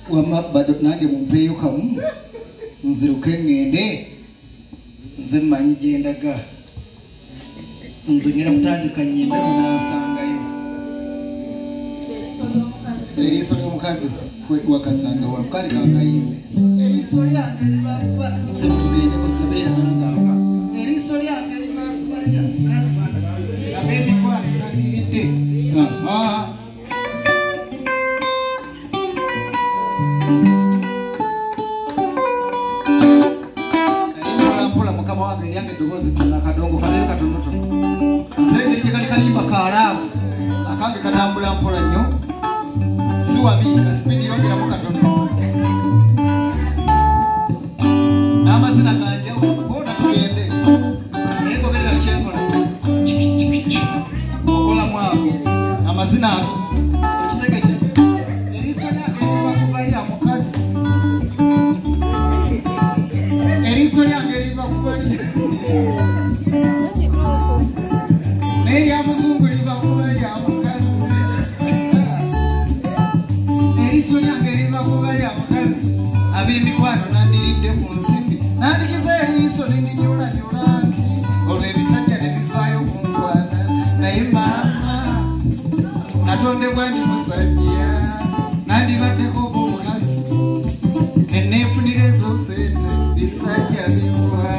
Wamma bado nange mumpeeyo kamu nziruke ŋŋende nze mmanyi gye ndaga nze ngenda kutandika nnyimbe munansangayo eriiso ly'omukazi wakasanga wakali kakayimbe eriiso lyange libakuba semutugende kojjabeera nange awo eriiso lyange libakuba lya mukazi ab'emikwano naniridde. Mpola mukama wange eryange eddoboozi ttono akadongo kabeyo katonotono ate engeri gye kali kayimba kaalaavu akange katambula mpola nnyo si wabi kasipidi yongeramu katono n'amazina ganjawulo bona tugende naye goberera kyenkola okolamu ago amazina ago okitegedde eriiso lyange liva kuba lya mukazi eriiso lyange liva kuba lya naye erya muzungu liva kuba lya mukazi eriiso lyange liva kuba lya mukazi ab'emikwano nandiridde ku nsimbi nandikiza eriiso nendinyolanyula nti olwo ebisajja ne bivaayo kunkwana naye maama natondebwa ndi musajja nandibaddeko oba omukazi neneefunira ezo sente bisajja bibwa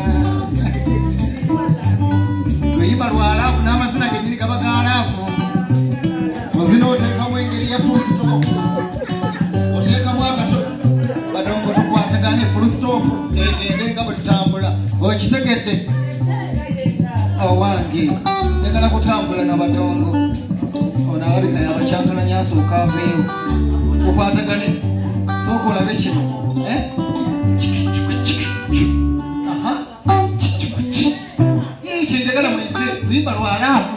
luyimba lwalaavu n'amazina genyini gaba gaalaavu ozina oteekamu engeri ya fulusitoopu oteekamu akato badongo tukwatagane fulusitoopu egende nga bwe tutambula okitegedde owange njagala kutambula na badongo ono alabika yabakyankalanya asooka aveeyo tukwatagane sooka olabe kino kyenjagala mwete luyimba lwalaavu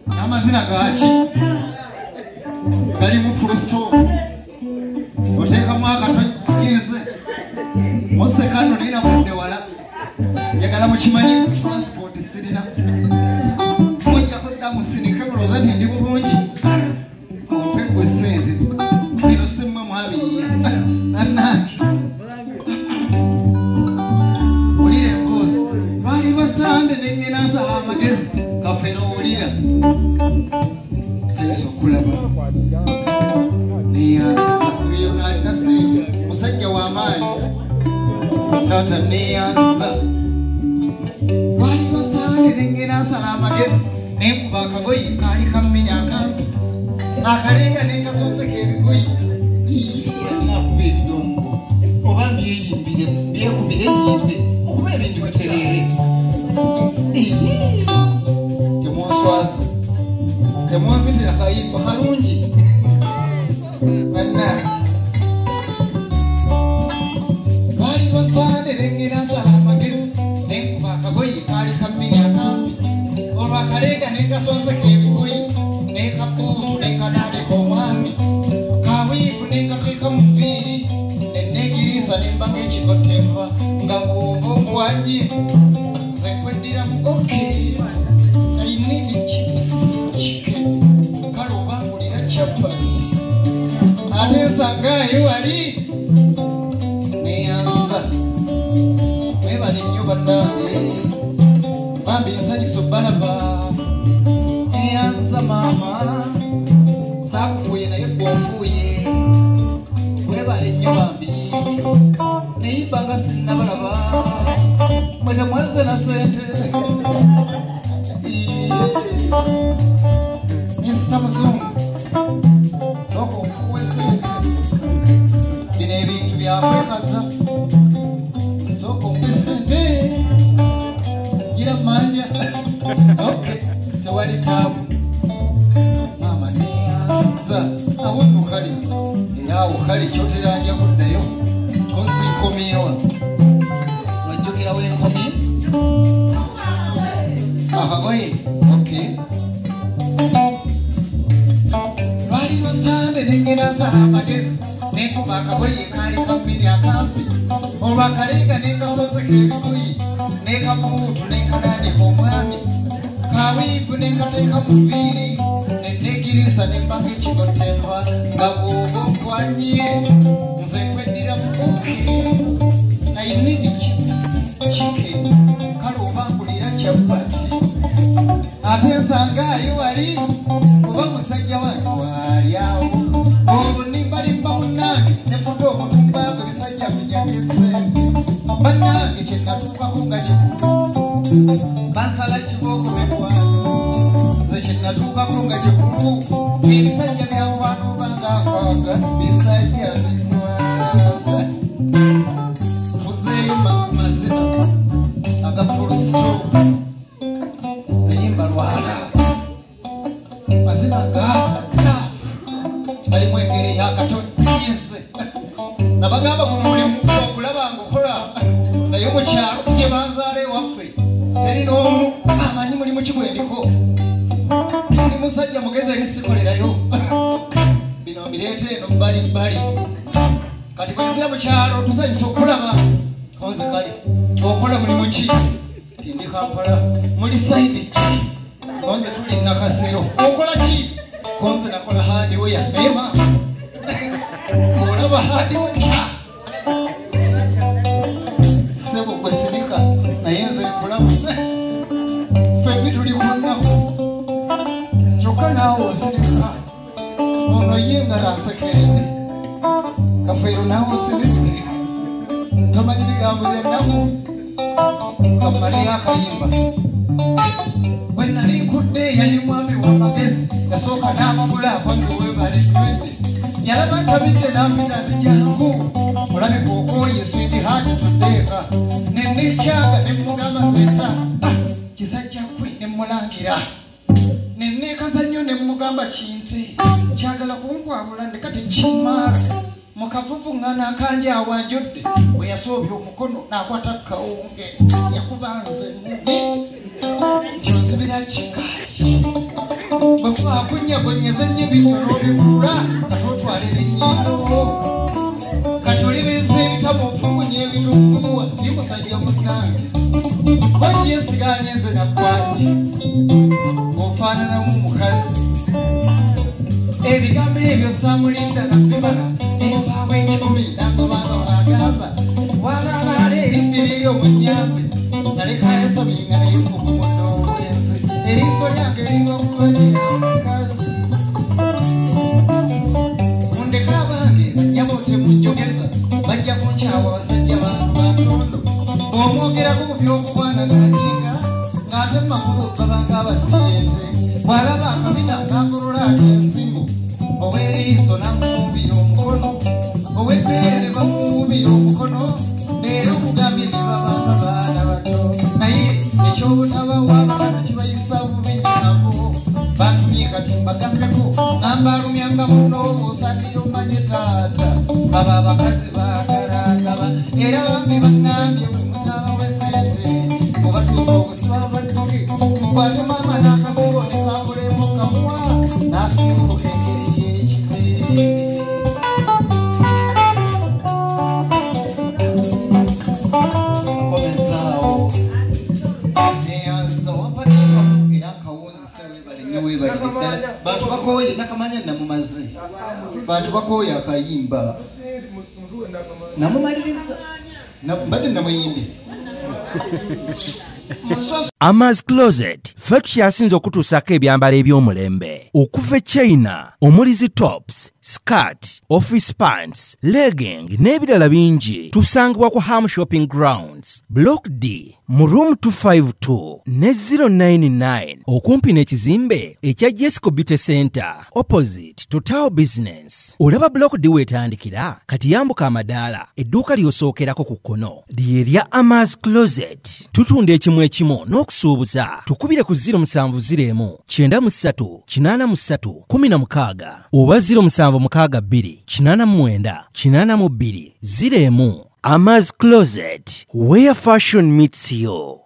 n'amazina gaaki galimu fulusitoopu oteekamu akatonyize musekano naye navudde wala njagala mukimanyi transport sirina mujjako dda musinike mulowooza nti ndi bulungi ompe gwe ssente bino si mmwe mwabiyiye bannange wulira emboozi lwali lwa Sande nengenda nsala amagezi kafeero owulira sayisa okulaba neyansa oyo alina ssente musajja w'amaanyi taata neyansa lwali lwa Sande nengenda nsala amagezi nenkuba akagoye kaali kammenya akampi akalenga nenkasonseka ebigoye nakuba ebidongo oba mbyeyimbire mbyekubire ennyimbe okuba ebintu bitereere temunswaza temunzitira kayimba kalungi banna lwali lwa Sande nengenda nsala amagezi nenkuba akagoye kaali kammenya akampi olwo akalenga nenkasonseka ebigoye nekabuutu nekanaaleka omwami kawiivu nekateeka mu nviiri nenegiriisa nembaga ekikotemba nga bw'oba omuwanyi nze nkweddiramu okay I need chips chicken kale oba ngulira chapati ate nsangaayo wali neyansa mwebale nnyo bannange bambi nsanyusa obbalaba neyansa maama saakufuuye naye gwe ofuuye webale nnyo bambi neyimba nga sinnabalaba mwe temwazze na ssente Misita Muzungu sooka ofuuwe ssente bino ebintu byakwekaza sooka ompe ssente gira manja okay tewali taabu maama neyanza awo nno kale era awo kale kyoteranja kuddayo kozi nkomyewa wajjukira wenkomye akagoye okay lwali lwa Sande nengenda nsala amagezi nenkuba akagoye kaali kammiri akampi olwo akalenga nenkasonseka ebigoye nekabuutu nenkanaanika omwami kawiivu nenkateeka mu nviiri nenegiriisa nembaga ekikotemba nga bw'oba Nkwanye nze nkweddira mukuke I need chips chicken kale obangulira kyapati ate nsanga wali oba musajja wange wali awo olwo nimbalimba munnange nefudde omutumbaako ebisajja binyagese bannange kye natuukako nga kikulu bansala kibooko mikwano nze kye natuukako nga kikulu ebisajja byankwano obanga nkaaga bisajja bikwaga tuzeeyo mazina aga full stop luyimba lwala mazina ga galimu engeri yakatonyeze nabagamba guno mulimu okulaba ngaokola naye mu kyalo gye banzaala ewaffe teri n'omu amanyi mulimu kigwendiko ndi musajja mugezi erisikolerayo bino mbireeta eno bbali bbali kati bwenzira mu kyalo tusanyusa okulaba konze kale okola mulimu ki tindi Kampala muli sayidi ki konze tuli Nakasero okola ki konze nakola hardware naye maama olaba hardware sebo gwe sirika naye nze nkulaba ffembi tuli ku nnaku kyokka naawe osirika ono ye nga tansekeredde Kafeero naawe osirise tomanyi bigambo bya nnaku kamaleyo akayimba bwe nali nkudde yali mwami w'amagezi yasooka n'amugula akoze weebale nywedde yalaba ntabidde n'ampita nti jangu olabika okooye sweet heart tuddeeka ne neekyaga ne mmugamba zeta kisajja kwe ne mmulangira ne neekaza nnyo ne mmugamba kinti kyagala kunkwabula ndeka tekimmaala mu kavuvuŋŋana akanje awanjodde bwe yasoobya omukono n'akwata kawunge yakuba nze mubi nti ozibira kikaayi bwe kubakunyagonyeza nnyo ebinyo n'obikula kati otwalira ennyindo kati olibiza ebitabo ofumunye ebitunguwa ye musajja munnange koye siganye nze nakwanye ng'ofaananamu omukazi ebigambo ebyo saamulinda nabibala nenvaamu ekikumi nangobanga bwagamba walaalaala eribbiriri omunyambe nalekayo sabinga naye mugumudde obwenzi eriiso lyange libakubalira omukazi mundeke abange bannyabo temunjogeza bajja kunkyawa basajja bantu bantondo bw'omwogerako ku by'okukwanagana ng'ate mumakubo babanga abasiyente bw'alaba akabina n'agolola ate ensingo ow'eriiso n'amuwuubira omukono ow'ebbeere ne bamuwuubira omukono leero okugambye ne babanga baana bato naye ekyobutabawo abakazi kibayisa bubi nabo bantumye kati mbagambeko ngamba alumyanga muno obuusakira omanye taata baba abakazi baagalagaba era bambi baŋŋambye bwe mutabawe sente obatuusa obusiba badduke mukwate maama n'akasibo ne kambulemu kamuwa n'asimbuka engeri y'ekibe nkomezaawo neyanziza wampaddeyo era nkawunzisa webale nnyo weebalire ddala bantu bakooye nakamanya namumaze bantu bakooye akayimba namumaliriza mbadde namuyimbye. Amaz Closet ffe tukyasinze okutuusaako ebyambalo eby'omulembe okuva e China omuli zi tops, skirt, office pants, legging n'ebirala bingi. Tusangibwa ku Ham Shopping Grounds, Block D mu room 252 ne 099 okumpi n'ekizimbe ekya Jesco Beauty Center opposite Total Business. Olaba Block D weetandikira kati yambuka amadaala edduuka ly'osookerako ku kkono lye lya Amaz Closet. Tutunda ekimu ekimu n'okusuubuza. Tukubire ku 0701 93 83 16 oba 0762 89 82 01. Amaz Closet, where fashion meets you.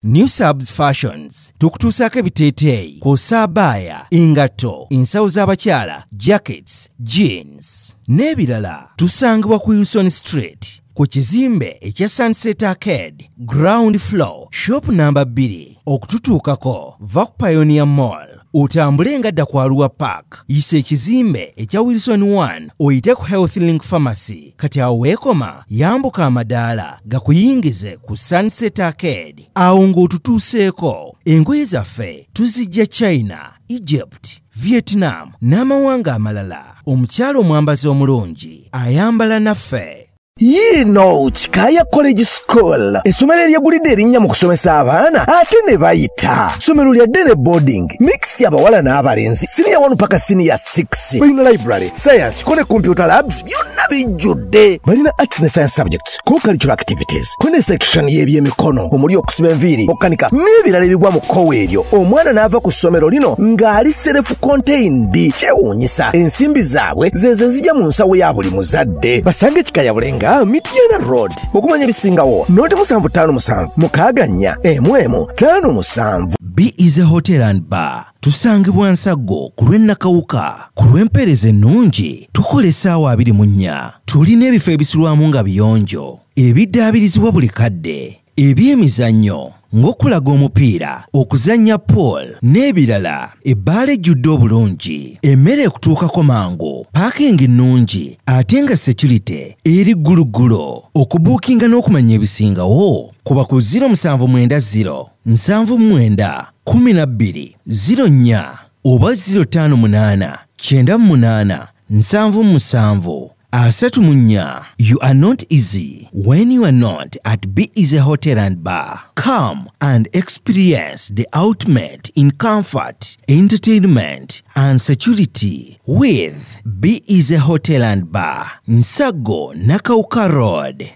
New Subs Fashions tukutuusaako ebiteeteeyi kw'ossa abaya, engatto, ensawo z'abakyala, jackets, jeans n'ebirala. Tusangibwa ku Wilson Street ku kizimbe ekya Sunset Arcade, ground floor, shop number 2. Okututuukako va ku Pioneer Mall. Otambule nga dda ku Arua Park, yisa ekizimbe ekya Wilson 1, oyite ku Health Link Pharmacy. Kati awo weekoma, yambuka amadaala gakuyingize ku Sunset Arcade. Awo ng'otutuuseeko. Engoye zaffe tuzijja China, Egypt, Vietnam n'amawanga amalala. Omukyala omwambazi omulungi ayambala naffe. Yiino Kikaaya College School, essomero eryegulidde erinnya mu kusomesa abaana ate ne bayita. Ssomero lya day ne boarding mix, abawala n'abalenzi, siniya 1 paka siniya 6. Balina library, science ko ne computer labs, byonna bijjudde. Balina arts ne science subjects, co-curricular activities, ko ne section y'ebyemikono omuli okusiba enviiri, okukanika n'ebirala ebigwa mu kkowe eryo. Omwana n'ava ku ssomero lino ng'ali self contained. Kyewuunyisa, ensimbi zaabwe zeze zijja mu nsawo ya buli muzadde. Basange Kikaaya Bulenga, Mityana Road. Okumanya ebisingawo, noti 757 64 11 57. B is a Hotel and Bar. Tusangibwa Nsaggo ku lw'e Nakawuka. Ku lw'empeereza ennungi, tukola essaawa 24. Tulina ebifo ebisulwamu nga biyonjo, ebiddaabirizibwa buli kadde, ebyemizannyo ng'okulaga omupiira, okuzannya pool n'ebirala. Ebbaala ejjudde obulungi, emmere ekutuukako mangu, parking nnungi ate nga security eri gguluggulo. Okubuukinga n'okumanya ebisingawo, kuba ku 0790 79 12 04 oba 058 98 77 34. You are not easy when you are not at Be Easy Hotel and Bar. Come and experience the ultimate in comfort, entertainment, and security with Be Easy Hotel and Bar, Nsago, Nakawuka Road.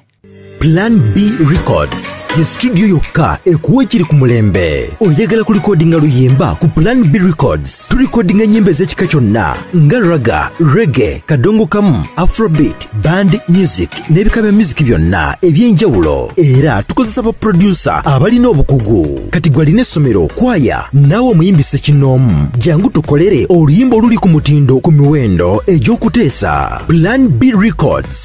Plan B Records ye studio yokka ekuwa ekiri ku mulembe. Oyagala kulikodinga luyimba? Ku Plan B Records tulikodinga ennyimba ez'ekika kyonna nga ragga, reggae, kadongo kamu, afrobeat, band music n'ebika bya music byonna eby'enjawulo. Era tukozesa ba producer abalina obukugu. Kati gwe alina essomero, kwaya, naawe omuyimbi ssekinnoomu, jangu tukolere oluyimba oluli ku mutindo ku miwendo egy'okuteesa. Plan B Records.